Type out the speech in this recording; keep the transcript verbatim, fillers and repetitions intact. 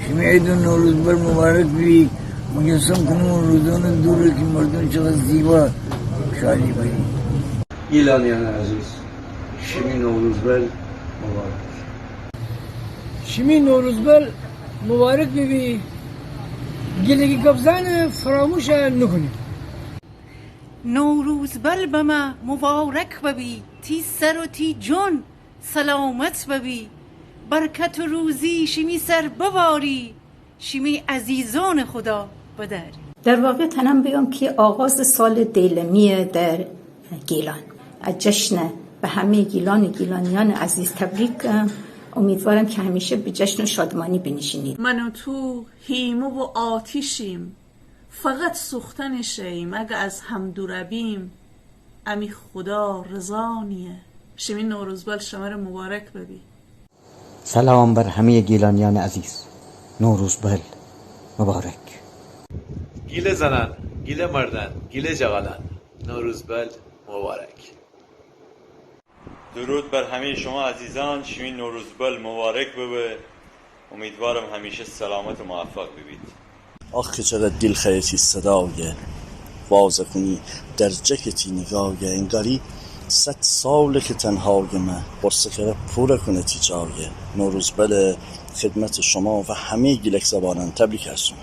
شیمی عید و نوروز بل مبارک بی. مجسم کنم اون روزانه دوره که مردم چقدر زیبا شادی بی. گیلانیان عزیز، شیمی نوروز بل مبارک. شیمی نوروز بل مبارک ببی. گیلکی گبزانه فراموش نوکونی. نوروز بل بمه مبارک ببی، تی سر و تی جون سلامت ببی، برکت و روزی شیمی سر بباری، شیمی عزیزان خودا بداری. در واقع تنم بگم که آغاز سال دیلمیه در گیلان. از جشن به همه گیلان و گیلانیان عزیز تبریک گم. امیدوارم که همیشه به جشن و شادمانی بنشینید. من و تو هیمه و آتیشیم، فقط سوختن شیم، اگه از هم دور بیم، امی خودا رضا نیه. شیمی نوروز بل شمره مبارک ببی. سلام بر همهٔ گیلانیان عزیز، نوروز بل مبارک. گیله زنان، گیله مردان، گیله جغلان، نوروز بل مبارک. درود بر همهٔ شما عزیزان، شیمی نوروز بل مبارک ببه. امیدوارم همیشه سلامت و موفق ببید. آخ که چقدر دیل خوأیه تی صدایه، وازه کونی در جک تی نگایه، انگاری صد ساله که تنهایه، مه قرصه کره پوره کونه تی جایه. نوروز بل خدمت شما و همهٔ گیلک زبانان تبریک هستم.